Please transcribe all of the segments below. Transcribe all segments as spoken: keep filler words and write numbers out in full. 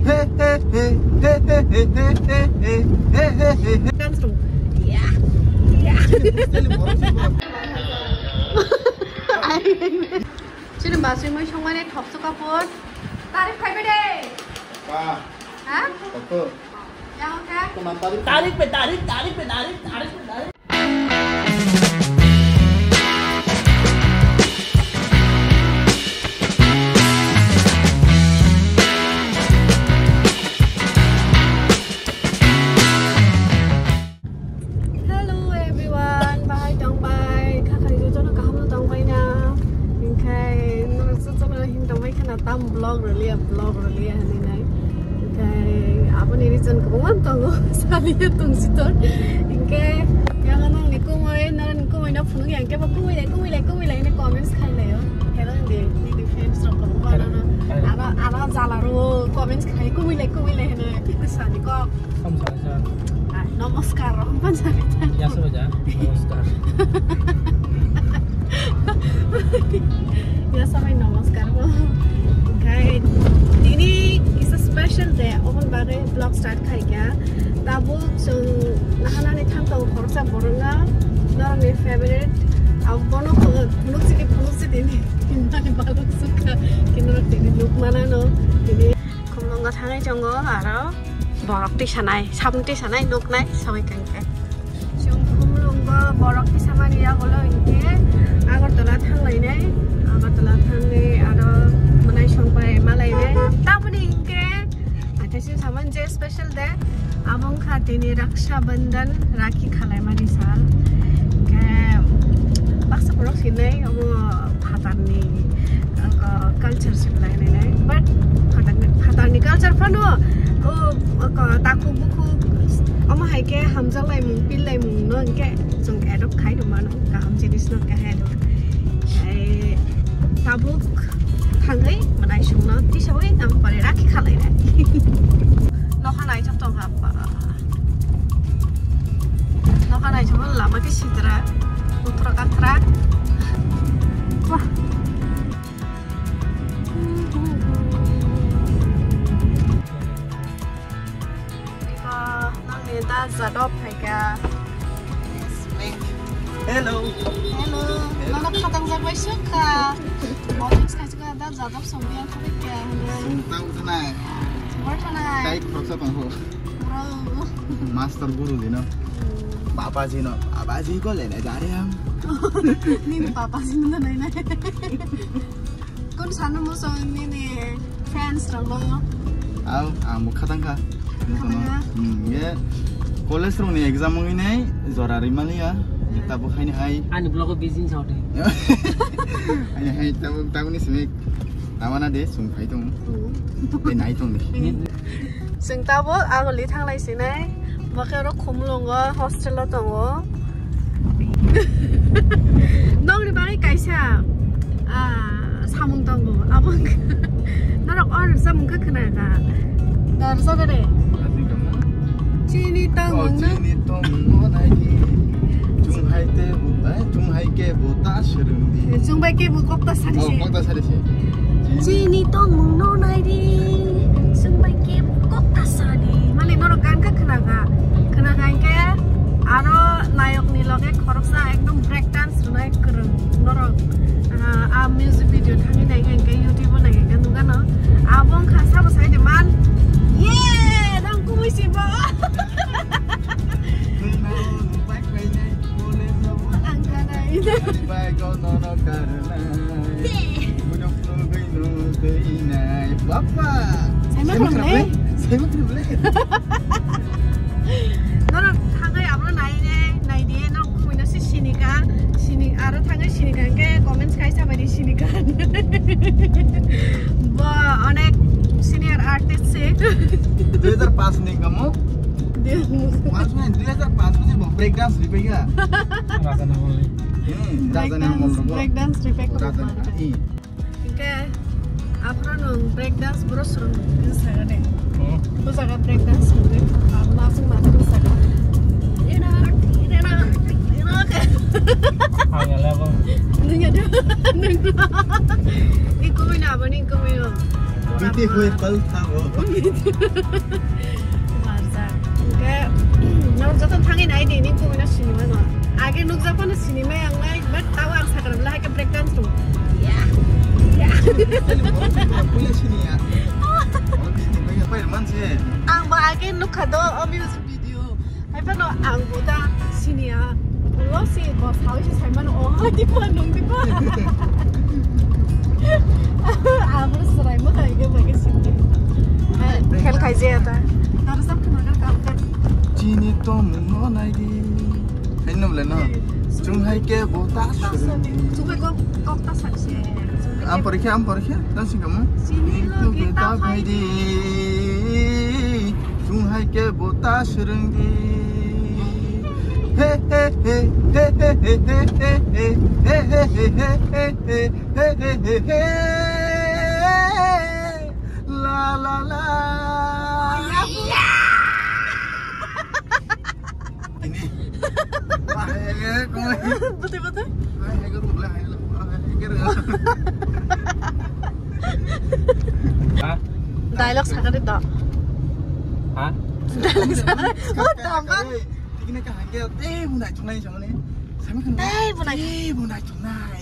Dance room. Yeah. Yeah. Chini basui mui songmani thoksu kapur. Tarik phaibai de. Ba. Ha? Thoksu. Yang khe? Tarik pe, tarik, tarik pe, tarik, tarik pe, tarik. Hello everyone, bahai tongbai, khakhari jotono kaham no tongbai na? Hinkhe nang jotono hin tongbai khana tam vlog rwliya, vlog rwliya hinwi nai. Hinkhe aboni reason kwbangma tongo, saliya tongsitor. Hinkhe yang nangni kumui, nangni kumui no phunuk yang khe bo kumui lai, kumui lai, kumui lai hinwi comments khai laio. Hello de, nini friends rok kwbangma no. Ano, ano jala ro comments khai kumui lai, kumui lai hinwi sani kok. Samsung sa. Ai, namaskar, Roman Sarita. Ya, sama aja. Namaskar. Ya, samai namaskar bo. Oke, ini is a special day. Obon bagwi vlog start khaikha. Tabuk chwng nahanani thangtong khoroksa borokno, norokni favorite. Abono phunuk sidi, phunuk sidi ni. Himani baluk sukha. Kinurok tini nuk manano. Tini Khumlungo thangwi chongo aro borok tisanai, samung tisanai nuknai sogwi kangkhe. Chwng Khumlungo borok tisamani yagulo hinkhe Agartala thanglainai, Agartala thangwi aro mwnai songbai malainai. Tamoni hinkhe athaising saman je special day, abo wngkha tini Raksha Bandhan, rakhi khalaimani sal. Hinkhe baksa borok sinai omo phatarni, uh, culture se belai hinwi nai. But phatarni, phatarni culture phano, o, o, ko-, takhuk bukhuk, omo hai khe hamjak laimung, pil laimung no hinkhe chwng adopt khai rw mano, kaham jinis no khe hai rw. Hai tabuk thangwi mwnai songno tisawi nang pore rakhi khalai nai. Nokha naithok tong ha ba. Nokha naithok lama khe sitra. Utra katra. Wah. Iko nangni da jadop phaikha. Hello. Hello. Hello. Nono khatang jak bai sukha. Morning sai sukha da jadop song biang khabai kya. Sung tang thanai. Sung tang thanai. Kai khoroksa tong ho. Bro. Master guru dino. Babaji no, babaji ko lene ja rahe hain. Nini babaji no nai nai. Kun sanu mo song nini fans rang lo. Au, ang bo khatang kha. Khatang kha? Hmm, ye. College rong ni exam wngwi nai jora rimaliya. Ye tabo khaini hai. Ani vlog o busy sa de. Ani hai tabo, tabo ni simi. Tamana de sung phai tong. Hmm. Te nai tong ni. Hmm. Chwng tabuk aguli thanglai sinai, bo khe oro Khumlungo hostel o tongo. Nokni bagwi kaisa, ah, samung tongo, abo wngkha, norok o samung khe khna kha? Dor jaga de. Chini tongmung no. Chini tongmung no nai di. Chung hai te bu, eh, chung hai ke bu ta swrwng di. Chung bai ke bu kok ta sari se. Oh, kok ta sari se. Chini tongmung no nai di. Chwng bai kebo kok ta sa di. Mani norok gan khe khna kha. Khna kha hinkhe aro nayok ni loge khoroksa ekdom break dance rwnai kwrwng. Norok, ah, a music video thangwi nai kha hinkhe YouTube o nai kha hinkhe nukgano. Abo wngkha sabo sai de man. Ye, nang kumui si bo. Ang kanai. Bai ko no no karnai. Te. Buno buno bai no bai nai. Bapa. Sai ma khlai? Sai ma khlai? Norok thangai abo nai ne, nai di, norok kumui no se sinika, sini, aro thangai sinika, ke comments kai sa bai di sinika. Bo onek senior artist se. Dui hajar paanch ni kamo? Dui hajar paanch. Paanch ni, dui hajar paanch ni bo break dance ripai ga. Raja Namol ni. Hmm, Raja Namol ni. Break dance, break dance ripai ko. Raja Namol ni. Hinkhe aphuru nwng break dance boro swrwng hwnwi saga de. Hmm. Bo jaga break dance hwnwi. Abo aswk mani saga. Ina, ina, ina. Ang ya labo. Nwng ya de. Nwng. Ni kumui na, abo ni kumui no. Biti hui pal tha bo. Marjak. Hingke, nang joto thangwi nai di, nini bumino sinimano. Age nukjaphano sinimai ang nai, but tao ang sakra bwla hai khe break dance rw. Ya. Ya. Puila siniya. Ang bo age nukha do, o music video. Hai phano ang bo ta siniya. Ulo si bo sawi se sai mano, o hai di pa nung di pa. Abo serai mo kai ge bai ge sini. Hai, khel khai je ta. Tar sab khna gar kam kar. Chini to mung no nai di. Hai no le no. Chung hai ke bo ta suri. Chung hai kok, kok ta sak se. Am porikhe, am porikhe. Dan sing kamu. Chini lo ge ta khai di. Chung hai ke bo ta surung di. He, he, he. La, la, la. Ini. Ah, eh, eh, kau. Betul, betul. Ah, eh, kau boleh, eh, lo. Ah, eh, kau. Hah? Dialogue sakari to. Hah? Dialogue sakari. Oh, tampan. Tikini kahangke, eh, bunai chungnai chungnai. Sami kan. Eh, bunai. Eh, bunai chungnai.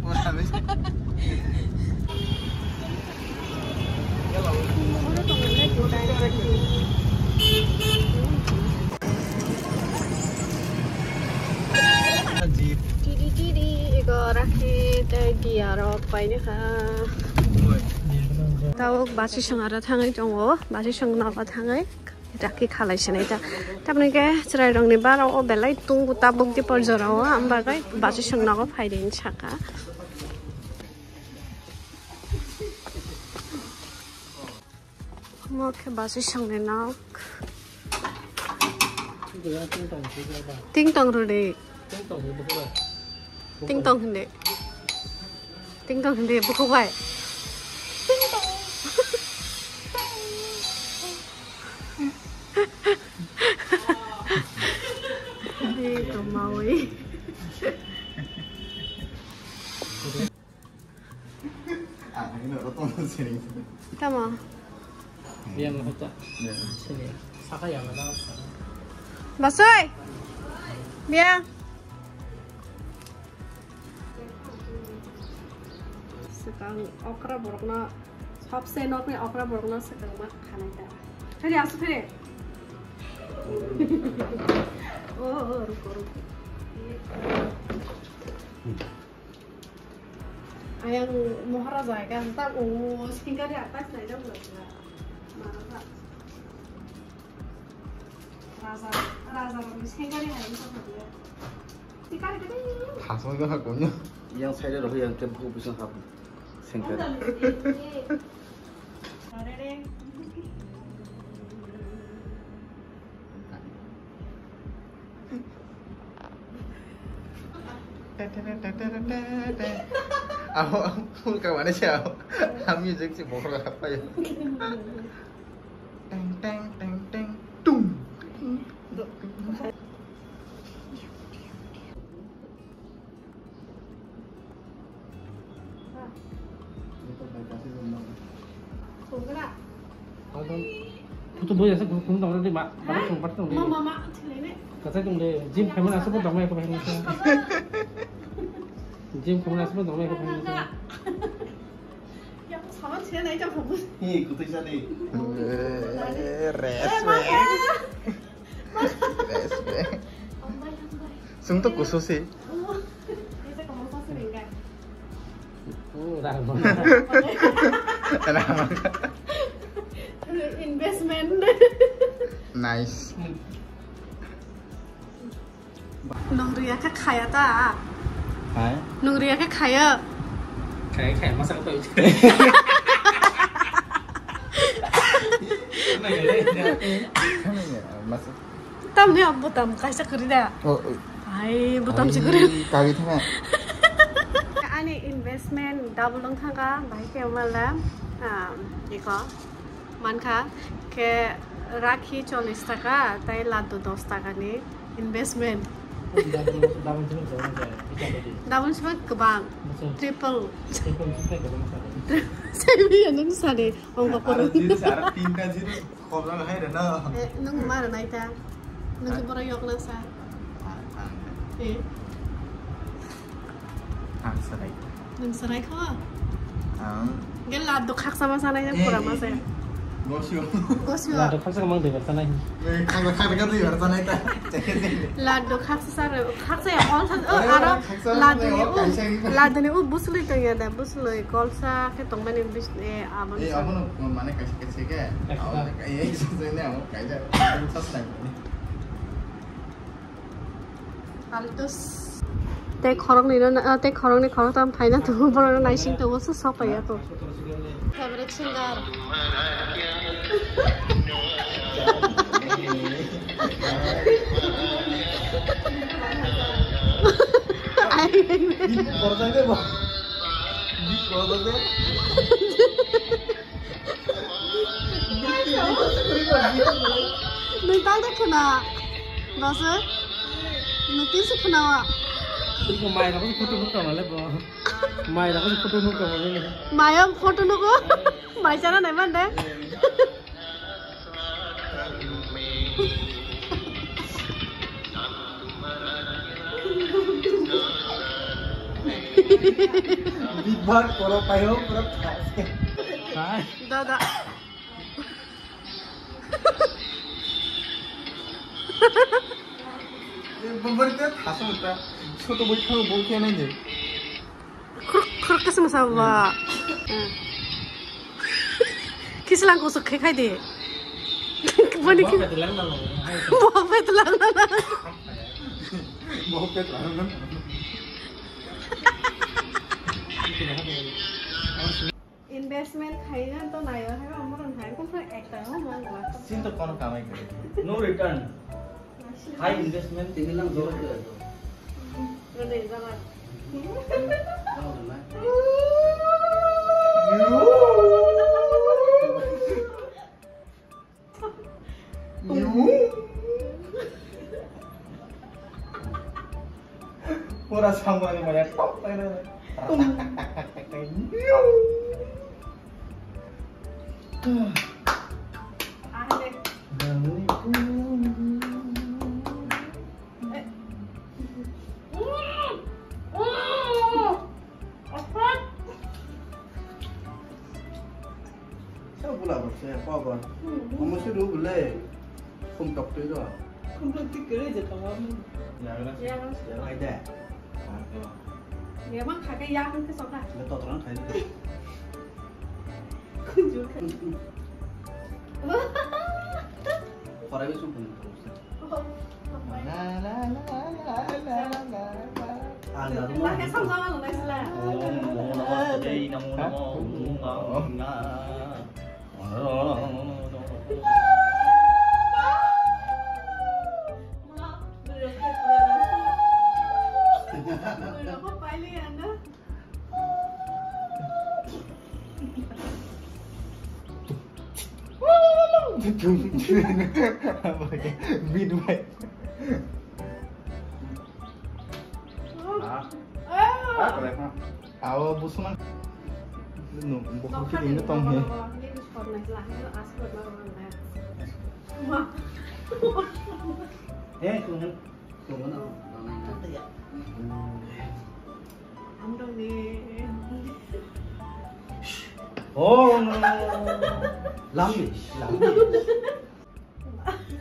Bunai. Tiri tiri, ego rakhi tei diya rok painakha. Tabuk basi song aro thangwi tongo, basi song nogo thangwi rakhi khalai sinai ta. Tamni khe chwrai rokni bara o belai tongo tabuk di por jora o, am bagwi basi song nogo phaidi hinwi saka. Omo khe basi songni nok. Ting tong rwdi. Ting tong hindi. Ting tong hindi bukhuk bai. Ting tong. Ei, tongmawi. Tamo? Biang hoto. Sini. Saka yang ada. Basoi. Biang. Sekang okra borokno, sabse nokni okra borokno sekang ma khanai ta. Phiri asu phiri. Oh, oh, ruko, ruko. Ayang Maharaja hai kan tak, oh, singkari atas nai dong. Maharaja. Raja, raja rokni sengkari hai wngkha kho biya. Tikari kari. Thasoi kha kho no. Yang side rok yang tempo bisa hap sengkari. Are re. Abo, abo, ka mana siya abo? Kami music si bokor apa ya? Teng, teng, teng, teng, tung. Kutu boya sa kutu dong di ma, ma song pat dong di. Ma, ma, ma, thilene. Kata dong di, gym khaimani asa pun dong mai ko bahini sa. Gym khaimani asa pun dong mai ko bahini sa. Ya, saman sila nai jam habus. Hi, kutu sa di. Respect. Respect. Sung to kusu si. Investment. Nice. Nung riya khe khaya ta? Hai? Nung riya khe khaya? Khaya, khaya, masa kau. Masa. Tamni butam kaisa kwrwi da. Oh, oh. Ai, butam si kwrwi. Ai, kagwi thangna. Ani investment double wng thangkha, bahai khe mala, ah, iko mankha khe rakhi chollish taka, tai laddu dos taka ni investment. Double sibak kwbang. Triple. Saibi ya nung sari. Ongko korang. Zero sara tinta zero. Khobjang hai rwna. Eh, nung ma rwnai ta? Nung khe borok yokna sa. Eh. Ang sanai. Nung sanai kho? Ang. Ge laddu khaksa ma sanai, eh, pura ma eh, sa. Eh. Gosio. Gosio. Laddu khaksa mang de sanai. Eh, khaksa khaksa de sanai ta. Laddu khaksa sa, khaksa ya, all sa, oh, aro khaksa laddu ni u, laddu ni u busli tong ya da, busli kolsa khe tong mani bis, eh, abon. Eh, sa. Abono mane kaisa kaisa khe. Extra. Abo, eh, extra ne abo kaisa. Abo sa sai. Altus. Tei khoroknwi no, ah, tei khoroknwi khoroktham phaina tongo, borok no naising tongo, se sok paiya to. Favorite singer. Ai. Bini korjak de bo. Bini korjak de. Nung tal de khna. Basa. Nung tin se khna wa. Iko mai rok photo nuk tong le bo. Mai rok photo nuk tong le. Mai am photo nuk. Mai chana nai man de. Big Bang pura payo pura khas. Hai. Dada. Bumbar te thaso ta. Soto boi thang bol khe nai de. Khuruk khuruk khe sima sa ba. Kislang kusuk khe khai de. Boni ki. Bo phe tlang na. Bo phe tlang na. Bo phe tlang na. Investment khaina to nayo hai ba moron hai kung khe ekta no mong ba. Sin to kono kamai kare. No return. High investment tini lang jawab kare. Rode jawab. Pura samani maya tok tok tok. Sa bula bo se ko bo. Hmm. Omo se ru bule. Khum tok twi ro. Khum tok twi kwrwi je tongo. Ya, ya. Ya, ya. Ya, mang kha khe ya, mang khe sok kha. Ya, to tong khai. Kunju kha. Parai sung pun. La, la, la. Ang dah rumah. Lah, kayak sama-sama lu, guys, lah. Om Namo Namo Dei, Namo Namo, Om Namo Namo. Bit bai. Ah. Ah, kore, ha. Awo busuma. No, buku kiri ini tong he. Eh, tuh. Oh, no, no, no, no, no. Lambi, lambi.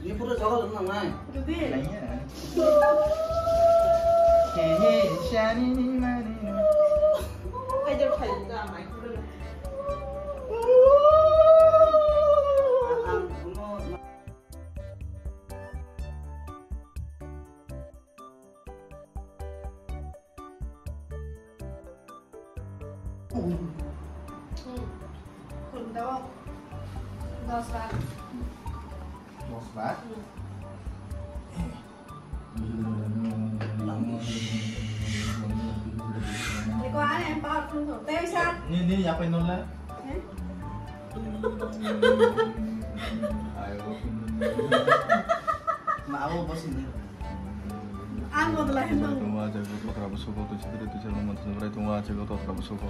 Ni pura jaga lang nang nai. Dudi. Nai ya. He, he, shani ni mani ni. Ayo, khai, nang nai. Hmm. Khum tabok dos bar. Dos bar? Hmm. Iko ane power khum thok. Tei sa? Ni, ni yapai nola. Eh? Ayo. Ma abo bosi ni. Ang bodol lahi no. Tongwa jaga totra bo sugo, tu chidri tu chalo mantu brai tongwa jaga totra bo sugo.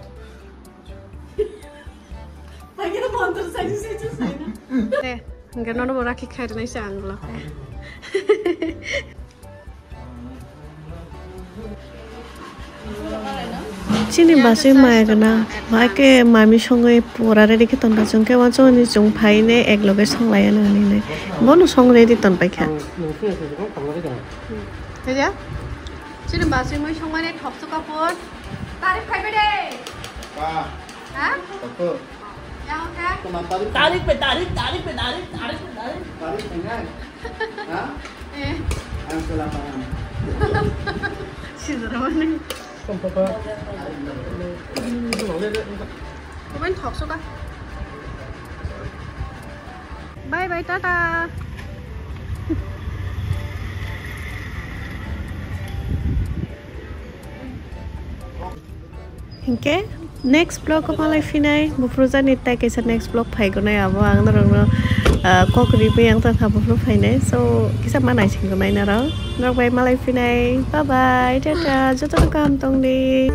Lagi no mantu sai sai sai na. Eh, enggak nono bo rakhi khair nai sa ang lo. Chini basui maya gwnang, ma ke mami songwi pura ready khe tonka chwng khe, wansukni chwng phainai, ek loge songlaiya nang hinwi. Bono song ready tonpai kha. Khaja? Chini basui mui songmani thoksu kapur. Tarik phaibai de. Ba. Ha? Thoksu. Tarik pe tarik, tarik pe tarik, tarik pe tarik. Tarik pe tarik. Ha? Eh. Ang selapangan. Sijromani. Kumain thok suka. Bye bye, tata. Hinkhe next vlog o malai phinai, buphuru jani tai kaisa next vlog phaigonai abo ang norokno, ah, kok riwi ang tongkha buphuru phainai. So, kisa ma naisinggonai norok. Norok bai malai phinai. Bye bye, tata, jotono kaham tongdi.